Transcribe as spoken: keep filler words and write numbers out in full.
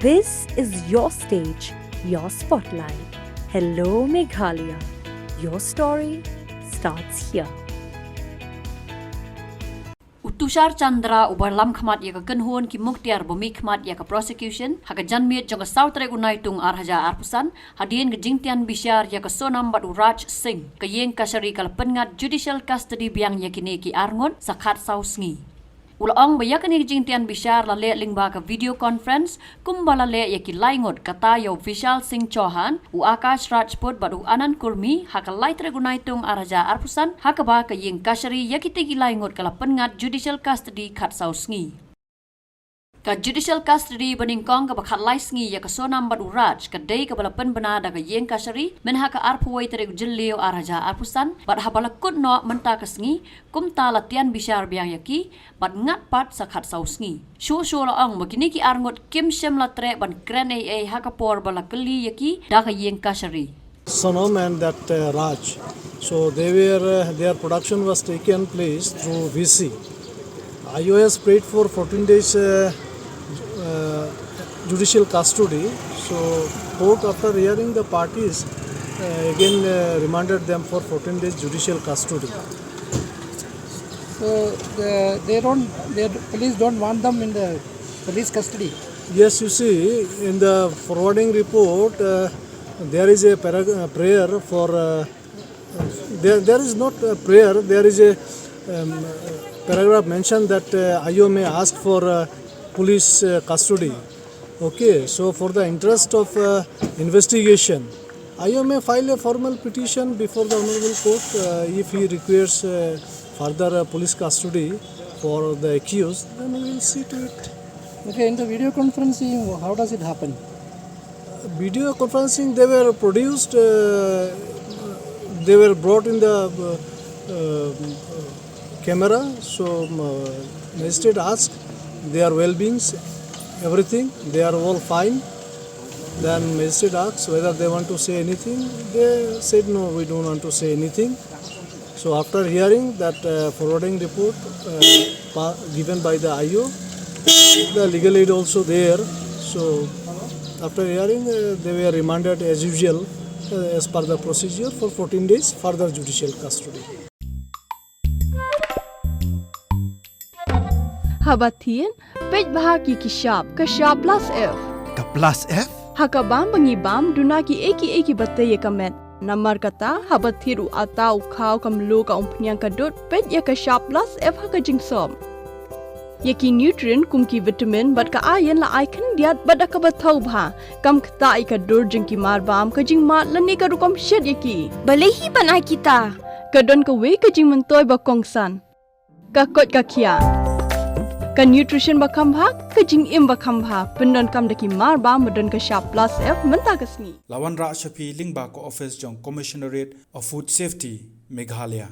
This is your stage, your spotlight. Hello, Meghalaya. Your story starts here. U Tushar Chandra uba lam khmat ïa ka kynhun ki muktiar ba mih khmat ïa ka prosecution ha ka janmiet jong ka saw tarik u Naitung ar hajar arphew san, hadien ka jingtian bishar ïa ka Sonam bad u Raj Singh, ka ïing kashari ka la pynngat judicial custody biang ïa kine ki arngut sa khatsaw sngi. U la ong ba ïa kane ka jingtian bishar la leh lyngba ka video conference, kumba la leh ïa ki laingut, kata ïa u Vishal Singh Chauhan, u Akash Rajput bad u Anand Kurmi, ha ka lai tarik u Naitung ar hajar arphew san, ha kaba ka ïing kashari ïa kite ki laingut ka la pynngat judicial custody khatsaw sngi. Ka judicial custody banyngkong kaba khatlai sngi ïa ka Sonam bad u Raj, ka dei kaba la pynbna da ka ïing kashari mynha ka arphew wei tarik u Jylliew ar hajar arphew san, bad haba la kut noh mynta ka sngi, kumta la tian bishar biang ïa ki, bad ngat pat sa khatsaw sngi. Shuh shuh la ong ba kine ki arngut kim shym la treh ban kren ei ei ha ka por ba la kylli ïa ki da ka ïing kashari. Sonam and that, uh, Raj. So they were, uh, their production was taken place through V C. I O has prayed for fourteen days, uh, uh, judicial custody. So court, after hearing the parties, uh, again, uh, remanded them for fourteen days judicial custody. So the, they don't, the police don't want them in the police custody. Yes, you see, in the forwarding report, uh, there is a parag-, uh, prayer for, uh, there, there is not a prayer, there is a, um, paragraph mentioned that, uh, I O may ask for, uh, police, uh, custody. Okay, so for the interest of, uh, investigation, I O may file a formal petition before the Honorable Court, uh, if he requires, uh, further, uh, police custody for the accused, then we will see to it. Okay, in the video conferencing, how does it happen? Video conferencing, they were produced, uh, they were brought in the, uh, uh, camera. So, um, uh, magistrate asked their well-beings, everything, they are all fine. Then magistrate asked whether they want to say anything. They said, "No, we don't want to say anything." So after hearing that, uh, forwarding report, uh, pa-, given by the I O, the legal aid also there. So after hearing, uh, they were remanded as usual, uh, as per the procedure for fourteen days further judicial custody. Haba thied, peit bha ki ki shap, ka shap plus F. Ka plus F? Ha ka bam ba ngi bam, duna ki ei ki ei kiba tei ïa ka met. Namar kata, haba thied u atta, u khaw, ka mluh, ka umphniang, ka dud, peit ïa ka shap plus F ha ka jingsop. Ïa ki nutrient kum ki vitamin bad ka iron la ai khyndiat bad da kaba thaw bha. Kam ktah ïa ka dur jong ki marbam, ka jingmad lane ka rukom shet ïa ki. Balei hi ban ai kita? Ka don kawei ka jingmyntoi ba kongsan. Ka koit ka khiah. Ka nutrition ba kham bha, ka jingim ba kham bha. Pyndonkam da ki marbam ba don ka shap plus F mynta ka sngi. La wanrah sha phi lyngba ka office jong Commissionerate of Food Safety, Meghalaya.